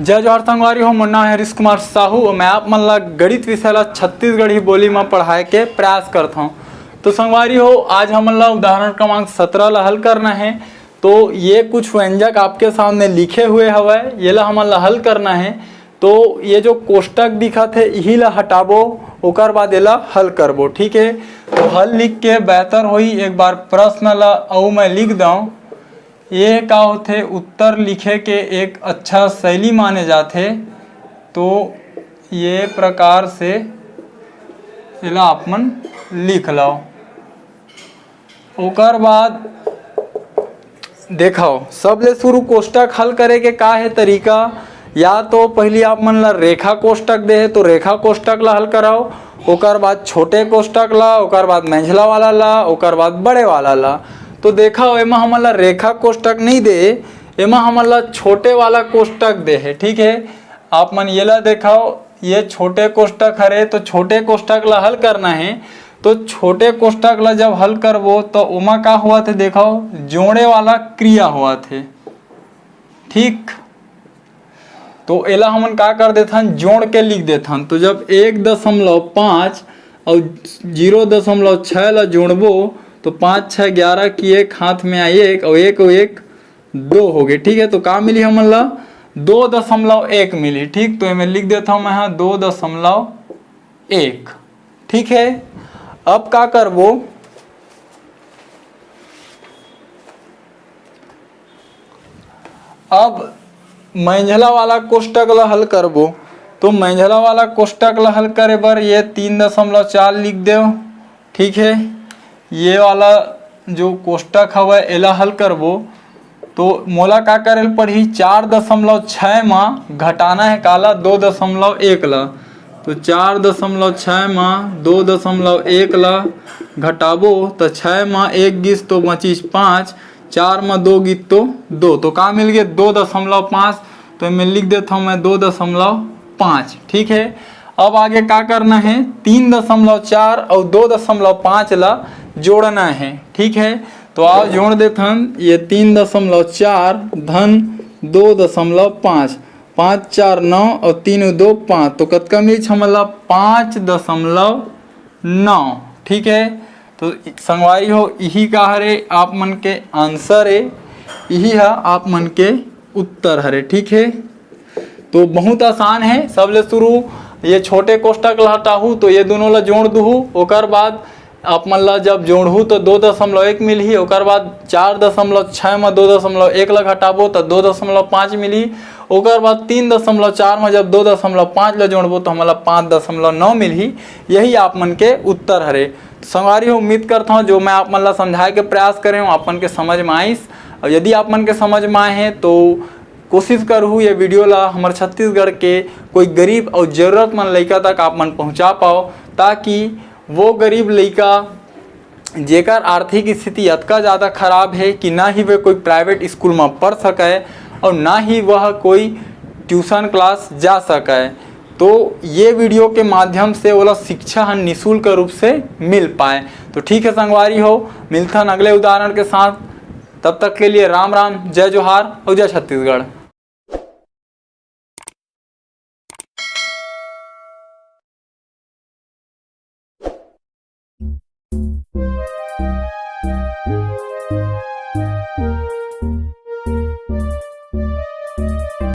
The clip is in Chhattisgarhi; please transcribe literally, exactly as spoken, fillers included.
जय जोहार संगवारी हो, मोर नाम है हरीश कुमार साहू और मैं आप मन ला गणित विषय ला छत्तीसगढ़ी बोली में पढ़ाए के प्रयास करत हूँ। तो संगवारी हो, आज हमन ला उदाहरण क्रमांक सत्रह ला हल करना है। तो ये कुछ व्यंजक आपके सामने लिखे हुए हवय, ये ला हमन ला हल करना है। तो ये जो कोष्टक दिखत है, इही ला हटाबो, ओकर बाद एला हल करबो, ठीक है। तो हल लिख के बेहतर होई, एक बार प्रश्न ला अउ मैं लिख दऊँ। ये का होथे? उत्तर लिखे के एक अच्छा शैली माने जाथे। तो ये प्रकार से एला आप मन लिख लव। ओकर बाद देखव, सबले शुरू कोष्टक हल करे के का हे तरीका? या तो पहली आप मन ला रेखा कोष्टक दे हे, तो रेखा कोष्टक ला हल कराओ, ओकर बाद छोटे कोष्टक ला, ओकर बाद मेंझला वाला ला, ओकर बाद बड़े वाला ला। तो देखव, एमा हमन ला रेखा कोष्टक नहीं दे, एमा हमन ला छोटे वाला कोष्टक दे हे, ठीक है। आप मन ये ला देखव, ये छोटे कोष्टक हरे, तो छोटे कोष्टक ला हल करना है। तो छोटे कोष्टक ला जब हल करबो, तो ओमा का होवत हे, देखव, जोड़े वाला क्रिया होवत हे, ठीक। तो एला हमन का कर देथन, जोड़ के लिख देथन। तो जब एक दशमलव पाँच और जीरो दशमलव छः ला जोड़बो, तो पाँच छः ग्यारह की एक, हाथ में आई एक, और एक और एक दो हो गए, ठीक है। तो का मिली हमन ला? दो दशमलव एक मिली, ठीक। तो एमे लिख देता हूँ मैं, हाँ, दो दशमलव एक, ठीक है। अब का करबो, अब मेंझला वाला कोष्टक ला हल करबो। तो मेंझला वाला कोष्टक ला हल करे बर ये तीन दशमलव चार लिख देव, ठीक है। ये वाला जो कोष्टक हवय, एला हल करबो, तो मोला का करे ल पड़ही? चार दशमलव छः मा घटाना है काला? दो दशमलव एक ला। तो चार दशमलव छः मा दो दशमलव एक ला घटाबो, तो छः मा एक गिस तो बचिस पाँच, चार मा दो गिस तो दो, तो का मिल गए? दो दशमलव पाँच। तो मैं लिख देता हूँ मैं दो दशमलव पाँच, ठीक है। अब आगे का करना है? तीन दशमलव चार और दो दशमलव पाँच ला जोड़ना है, ठीक है। तो आओ जोड़ देथन, ये तीन दशमलव चार धन दो दशमलव पाँच, पाँच चार नौ और तीन दो पाँच, तो कतका मिली हमन ला? पाँच दशमलव नौ, ठीक है। तो संगवारी हो, इही का हरे आप मन के आंसर है, इही हा आप मन के उत्तर हरे, ठीक है। तो बहुत आसान है। सबले शुरू ये छोटे कोष्टक ला हटाहू, तो ये दोनों ला जोड़ दूहू। ओकर बाद आप मन ला जब जोड़हू तो दो दशमलव एक मिलही। ओकर बाद चार दशमलव छः में दो दशमलव एक ला घटाबो तो दो दशमलव पाँच मिलही। ओकर बाद तीन दशमलव चार में जब दो दशमलव पाँच ला जोड़बो तो हमन ला पाँच दशमलव नौ मिलही। यही आप मन के उत्तर हरे। संगवारी हो, उम्मीद करता हूँ जो मैं आप मन ला समझाए के प्रयास करे हूँ, आप मन के समझ में आइस। और यदि आप मन के समझ में आए हैं तो कोशिश करहू ये वीडियो ला हमर छत्तीसगढ़ के कोई गरीब और जरूरतमंद लइका तक आप मन पहुँचा पाओ, ताकि वो गरीब लइका जेकर आर्थिक स्थिति अतका ज़्यादा खराब है कि ना ही वे कोई प्राइवेट स्कूल में पढ़ सके और ना ही वह कोई ट्यूशन क्लास जा सके, तो ये वीडियो के माध्यम से ओला शिक्षा ह निःशुल्क रूप से मिल पाए। तो ठीक है संगवारी हो, मिलथन अगले उदाहरण के साथ। तब तक के लिए राम राम, जय जोहार और जय छत्तीसगढ़।